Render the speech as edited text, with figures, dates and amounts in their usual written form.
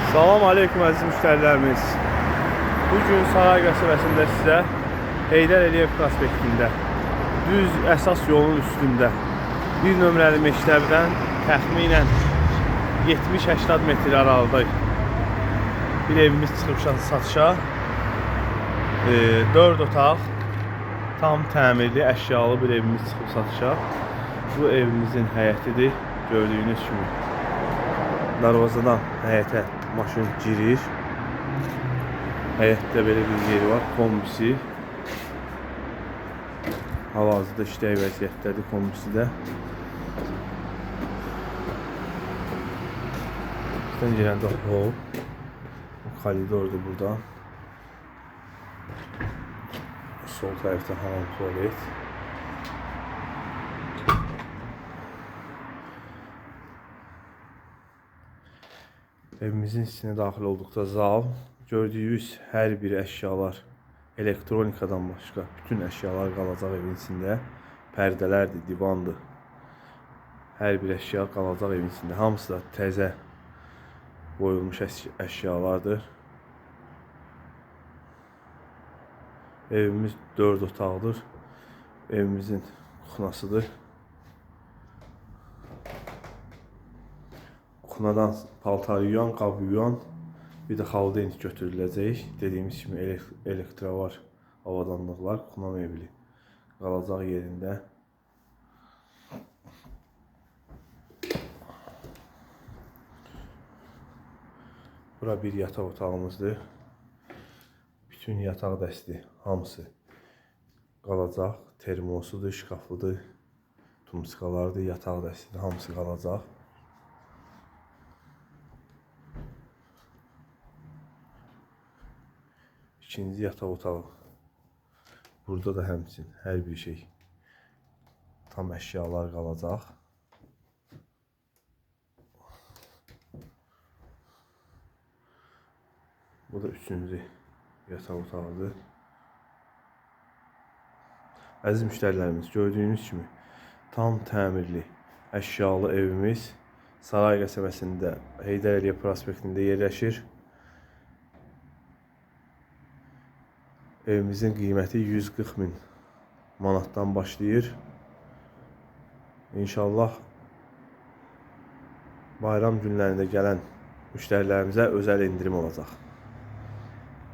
Salam aleyküm əziz müştərilərimiz. Bugün Saray qəsəbəsində sizə Heydər Əliyev prospektində, düz əsas yolun üstündə bir nömrəli məktəbdən təxminən 70-80 metr aralıda bir evimiz çıxıb satışa. 4 otaq, tam təmirli, əşyalı bir evimiz çıxıb satışa. Bu evimizin həyətidir, gördüyünüz kimi. Darvazadan həyətə maşın girir. Həyətdə belə bir yeri var, kombisi. Hal-hazırda işlək vəziyyətdədir kombisi də. Üstdən girəndə hol, koridordur burada. Sol tərəfdə hamam tualet. Evimizin içinə daxil olduqda zal, gördüyünüz hər bir əşyalar elektronikadan başqa bütün əşyalar qalacaq evin içində. Pərdələrdir, divandır. Hər bir əşya qalacaq evin içində. Hamısı da təzə qoyulmuş əşyalardır. Evimiz 4 otaqdır. Evimizin kuxnasıdır. Kuxnadan paltar yuyan, qab yuyan, bir də xaladenik götürüləcək. Dediyimiz kimi elektrovar avadanlıqlar, kuxna mebeli qalacaq yerində. Bura bir yataq otağımızdır. Bütün yataq dəsti hamısı qalacaq. Termosudur, şkafıdır, tumskalardır, yataq dəstidir, hamısı qalacaq. İkinci yataq otağı. Burada da həmçinin hər bir şey, tam əşyalar qalacaq. Bu da üçüncü yataq otağıdır. Əziz müştərilərimiz, gördüyünüz kimi tam təmirli, əşyalı evimiz Saray qəsəbəsində, Heydər Əliyev prospektində yerləşir. Evimizin qiyməti 140 min manatdan başlayır. İnşallah bayram günlərində gələn müştərilərimizə özəl endirim olacaq.